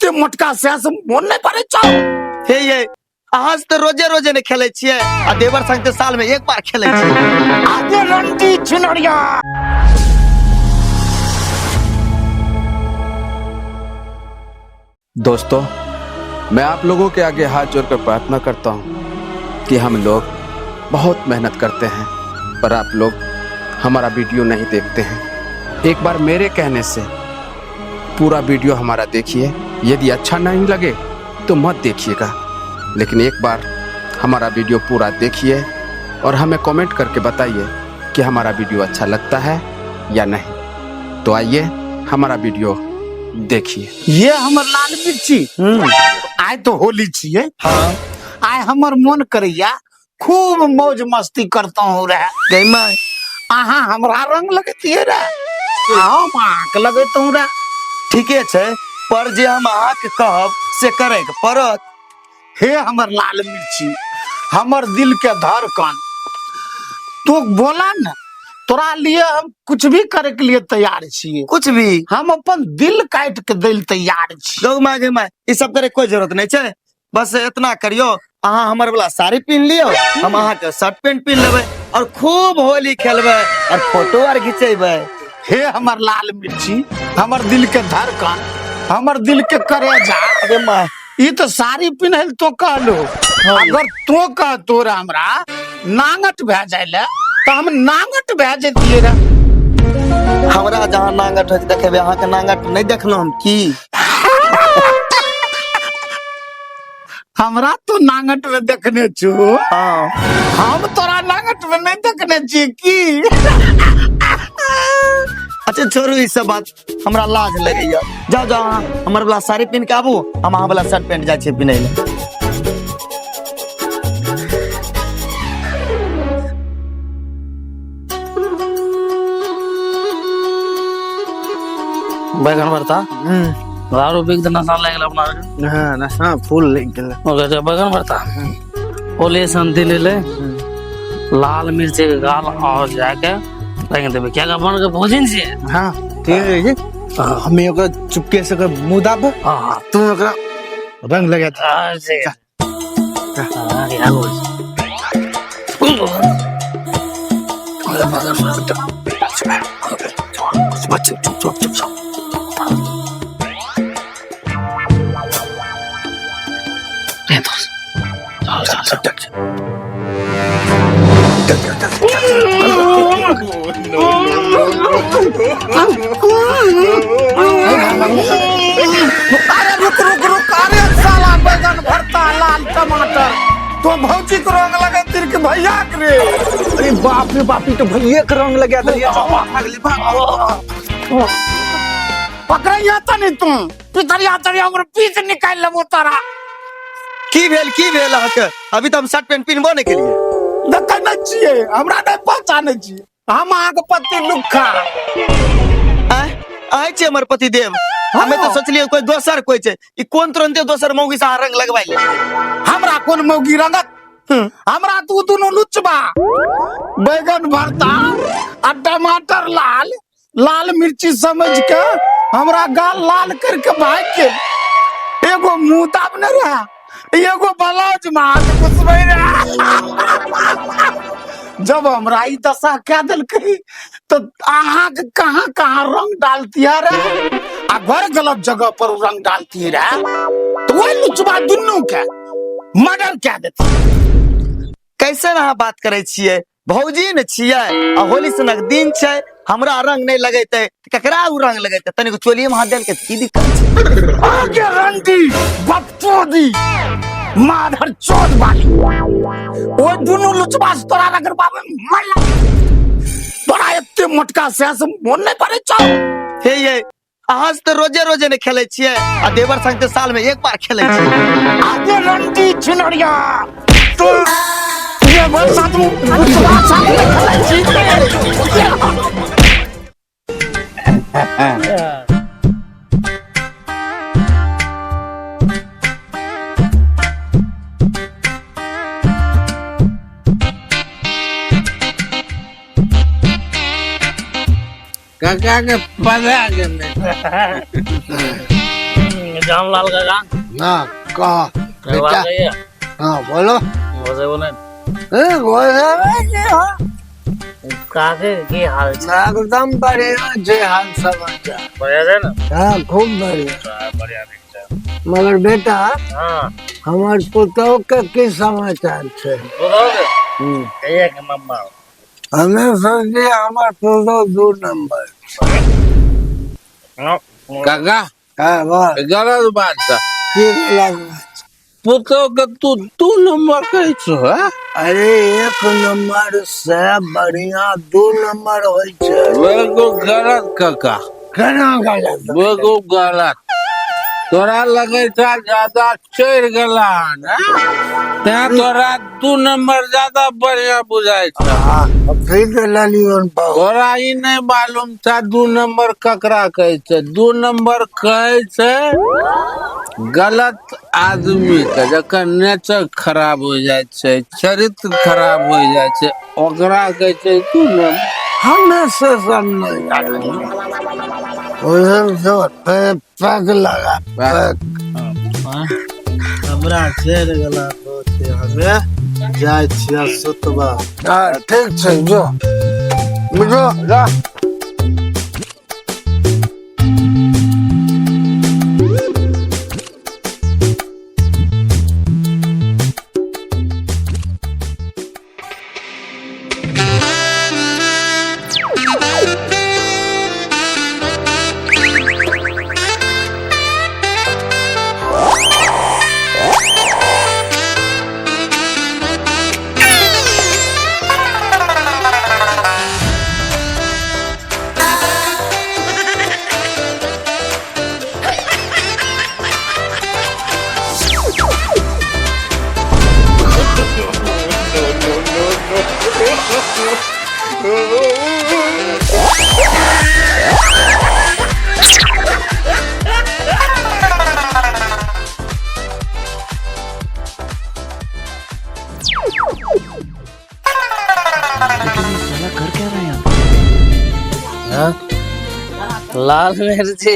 एते मोटका से से मोन नहीं पड़े छौ। हे ये अहाँ से तऽ रोजे रोजे नहि खेलै छियै आ देवर संग तऽ साल में एक बार खेलै छियै। आगे रंडी छिनरिया। दोस्तों, मैं आप लोगों के आगे हाथ जोड़कर प्रार्थना करता हूँ कि हम लोग बहुत मेहनत करते हैं, पर आप लोग हमारा वीडियो नहीं देखते हैं। एक बार मेरे कहने से पूरा वीडियो हमारा देखिए। यदि अच्छा नहीं लगे तो मत देखिएगा, लेकिन एक बार हमारा वीडियो पूरा देखिए और हमें कमेंट करके बताइए कि हमारा वीडियो अच्छा लगता है या नहीं। तो आइए हमारा वीडियो देखिए। ये हमर लाल मिर्ची, आइ तो होली छियै। हाँ। आइ हमर मन करैया खूब मौज मस्ती करता हूँ रहे। गई माय। अहाँ हमरा रंग लगतियै रहे, हम अहाँके लगैतहुँ रहे। ठीके छै, पर जे हम अहाँके कहब से करे के पड़त। हे हमर लाल मिर्ची, हमर दिल के धड़कन, तू बोला न, तोरा लिए हम कुछ भी करे के लिए तैयार छियै। कुछ भी? हम अपन दिल काट के दिल तैयार छी। गौ माय, गौ माय, ई सब करे के कोई जरूरत नहीं छै। बस इतना करियो, अहाँ हमर वाला साड़ी पिन्ह लियो, हम अहाँ के शर्ट पैंट पिन्ह लेबै और खूब होली खेलबै और फोटो आर घिचेबै। हे हमर लाल मिर्ची, हमर दिल के धड़कन, हमर दिल के करेजा। अरे माय। ई तो साड़ी पिन्हल तो कहलो, अगर तो कहतो रे हमरा नांगट भए जाय ले तो हम नांगट भए जैतियै रे। हमरा जहाँ नांगट होइ छै देखेबै, अहाँके नांगट नहि देखलहुँ हम की? हमरा तो नांगट में देखने छु। हाँ। हम तोरा नांगट में नहीं देखने छी की? अच्छा छोड़ू ई सब बात, हमरा लाज लगैया। जाओ जाओ, अहाँ हमर वाला साड़ी पहिन के आबू, हम अहाँ वाला शर्ट पैंट जाइ छियै पिन्है लए। बैगन भरता दारू बिक तऽ नशा लागि गेल अपना आरके। हाँ, नशा फूल लागि गेल। ओकर जे बैगन भरता होली सन दिन एलै, लाल मिर्ची के गाल और जाके रंग देबै, कियाकि अपन के भोजन छियै। हाँ ठीक है जी। हमें ओकरा चुपके से ओकरा मुंह दाब, हाँ। तू ओकरा रंग लगा दे। हाँ, ठीक है। हाँ, आगू। चुप चुप चुप चुप चुप। चल चल चल चल। अरे रुक रुक रुक, अरे साला बैगन भरता लाल टमाटर तो भौजी के रंग लगे तिर के भैया के रे। अरे बाप रे बाप, ई तो भैया के रंग लगा देलिए। पकड़ैया त नहीं तू पितरिया तरिया ओकर पीछ निकाल लेबो तोरा। की भेल, की भेल अहाँके? अभी तऽ हम शर्ट पैंट पिन्हबो नहि केलियै। देखै नहि छियै, हमरा नहि पहचानै छियै, हम अहाँके पति लुक्खा। आँय, अहाँ छियै हमर पतिदेव? हमे तऽ सोचलियै कोई दोसर कोई छै, ई कोन तुरंते दोसर मौगी से अहाँ रंग लगवाइ लेलियै? हमरा कोन मौगी रंगत? हमरा तू दुनू लुचबा बैगन भरता आ टमाटर लाल लाल मिर्ची समझ के हमरा गाल लाल करके भाग गेल। एगो मुंह दाबने रहा, एगो ब्लाउज में हाथ घुसबै रहा। जब हमरा ई दशा कह देलकै तो अहाँ के कहाँ कहाँ रंग डालती है रे, आ घर गलत जगह पर रंग डालती है रे, तो वही लुचबा दुनू के मर्डर कह देती। कैसे अहाँ बात करै छियै? भौजी ने छियै आ होली सनक दिन छै, हमरा रंग नहि लगेतै तऽ ककरा उ रंग लगेतै? तनिक चोलिये में हाथ देलकै तऽ की दिक्कत छै? आगे रंडी बकचोदी माधर चोद वाली, ओ दुनू लुचबा से तोरा रगड़ बाबे मर लग। तोरा एते मोटका से से मोन नहीं पड़े छौ। हे ये अहाँ से तऽ रोजे रोजे नहि खेलै छियै आ देवर संग तऽ साल में एक बार खेलै छियै। आगे रंडी छिनरिया, तू देवर साथ में लुचबा साथ में खेलै छी। काका के पता गेलै। झामलाल काका। हाँ कहा बेटा। हाँ बोलो। बोले बोले। ए, बोले हाँ। काके की हाल छै? एकदम बढ़िया जे हाल समाचार। बढ़िया छै ना? हाँ खूब बढ़िया। बढ़िया छै। मगर बेटा हाँ हमार पुतोह के की समाचार छै? पुतोह के एक नंबर। हमें सोचे हमार पुतोह 2 नंबर। काका हाँ बोल। गलत बात छै। की गलत बात? पुतोह के तू 2 नंबर कहै छो? अरे 1 नंबर से बढ़िया 2 नंबर होइ छै। बिल्कुल गलत काका। केना गलत? बिल्कुल गलत। तोरा लगे छ ज्यादा चढ़ गेला हन, तें तोरा 2 नंबर ज्यादा बढ़िया बुझाइ छ। हाँ, फिर लेलियौन बहुत। तोरा ई नहीं मालूम छ 2 नंबर ककरा कहै छै। 2 नंबर कहै छै गलत आदमी के, जकर नेचर खराब हो जाइ छै, चरित्र खराब हो जाइ छै, ओकरा कहै छै 2 नंबर। हमें से सब नहीं जानली। पैक लगा पैक। हमरा चढ़ गेला बहुत, हमे जाइ छियै सुतबा। हाँ ठीक छै, जो जो जा। लाल मिर्ची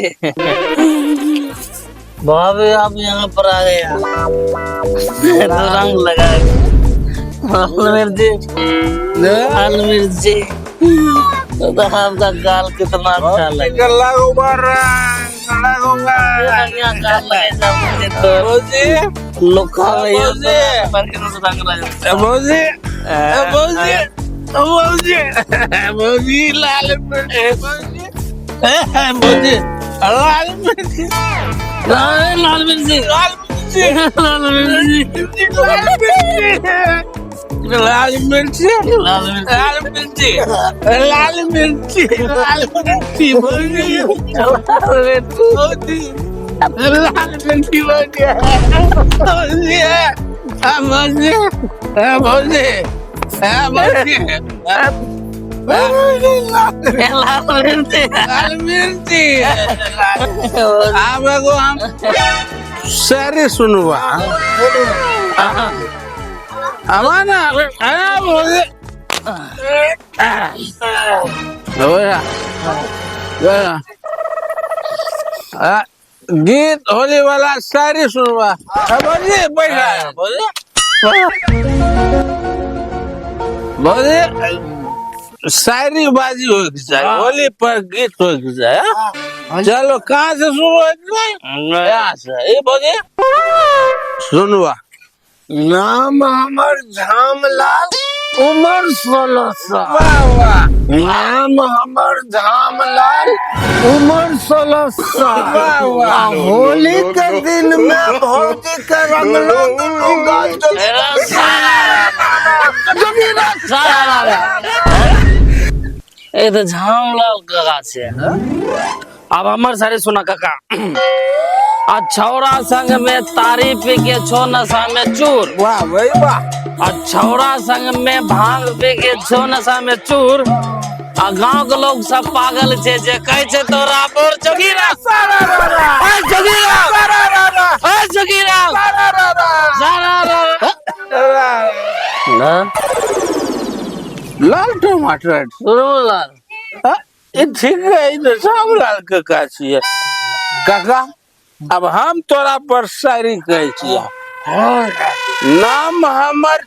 भाभी आप यहाँ पर आ गया, रंग लगा लाल मिर्ची, लाल मिर्ची तो आपका गाल कितना अच्छा लगा। गला उबार रहा है, गला उबार। यहाँ गाल लगा मुझे तो लोका पर रंग लगा। भौजी भौजी भौजी भौजी लाल मिर्ची भौजी लाल मिर्ची लाल मिर्ची लाल मिर्ची लाल मिर्ची लाल मिर्ची लाल लाल मिर्ची लाल मिर्ची लाल मिर्ची भौजी भौजी लाल मिर्ची भौजी भौजी भौजी भौजी भौजी लाल मिर्ची लाल मिर्ची। आब एगो हम सारे सुनवा आवा ना गीत होली वाला सारी सुनवा। भौजी बैठ भौजी भौजी शायरी बाजी हो जाए, होली पर गीत हो जाए। चलो कहाँ से शुरू हो यहाँ से ये भौजी सुनवा। नाम हमर झामलाल, उम्र 16 साल। वाह वाह। नाम हमर झामलाल, उम्र 16 साल। वाह वाह। होली के दिन में भौजी के रंगलो दुनू गाल। ए तो झामलाल काका छे। अब हमर सारे सुना काका। आ छौड़ा संग में तारी पी के छो नशा में चूर। वाह भाई वाह। आ छौड़ा संग में भांग पी के छो नशा में चूर। आ गांव के लोग सब पागल छे जे कहे छे तोरा पर जोगीरा ए जोगीरा ए जोगीरा सारा ना लाल टमाटर सुनो लाल। ये ठीक है, ये तो सब लाल काका छिए। काका अब हम तोरा पर शायरी कहै छियै। नाम हमर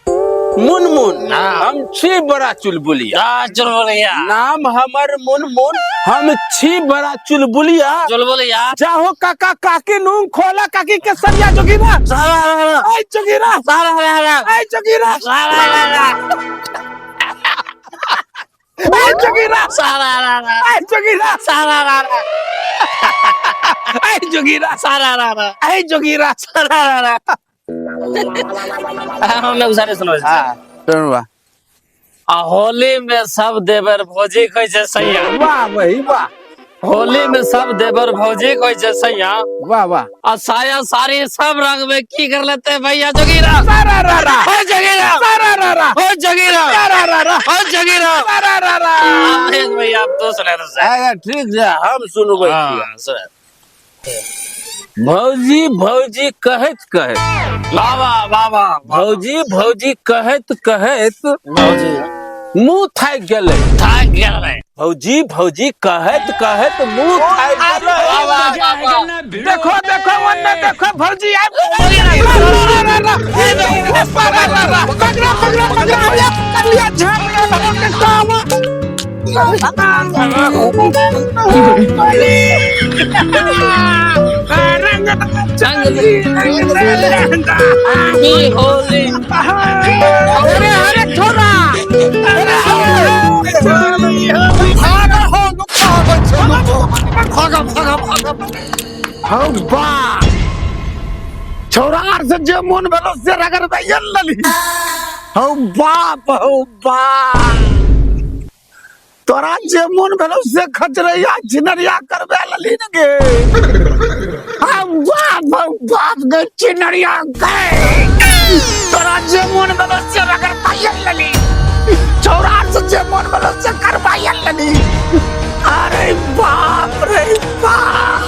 मुनमुन, हम छी बड़ा चुलबुलिया। चुलबुलिया। नाम हमर मुनमुन, हम छी बड़ा चुलबुलिया। चुलबुलिया। जाहो काका काकी नून खोला काकी के सरिया जोगीरा। ऐ जोगीरा, ऐ जोगीरा, ऐ जोगीरा, ऐ जोगीरा, ऐ जोगीरा, ऐ जोगीरा। हम एगो सारे सुनबै छी। सुनबा। आ होली में सब देवर भौजी कहै छै सैया। वाह भाई वाह। होली में सब देवर भौजी कहै छै सैया। वाह वाह। आ साया साड़ी सब रंग में की कर लेते भैया जोगीरा। सारा रा रा। हो जोगीरा। सारा रा रा। हो जोगीरा। सारा रा रा। हो जोगीरा। सारा रा रा। आब एक भैया आप तो सुना दो। अच्छा ठीक छै, हम सुनबै छी। हाँ, सुना। भौजी भौजी कहैत कहैत, बाबा बाबा, भौजी भौजी कहैत कहैत भौजी मुंह थाकि गेलै। थाकि गेलै। भौजी भौजी कहैत कहैत मुंह थाकि गेलै। बाबा बाबा। देखो देखो ओन्ने देखो भौजी आबि पकड़ा पकड़ा पकड़ा कर लिया झाड़ की होली। अरे अरे छोरा, हौ बा छौड़ा आर से जे मोन भेलो से रगड़बैये लेली। हौ बाप, हौ बाप, तोरा जे मोन भेलो से खचरैया छिनरिया करबे लेली ने गे। हौ बाप, हौ बाप गे छिनरिया गे, तोरा जे मोन भेलो से रगड़बैये लेली। छौड़ा आर से जे मोन भेलो से करबैये लेली। अरे बाप रे बाप।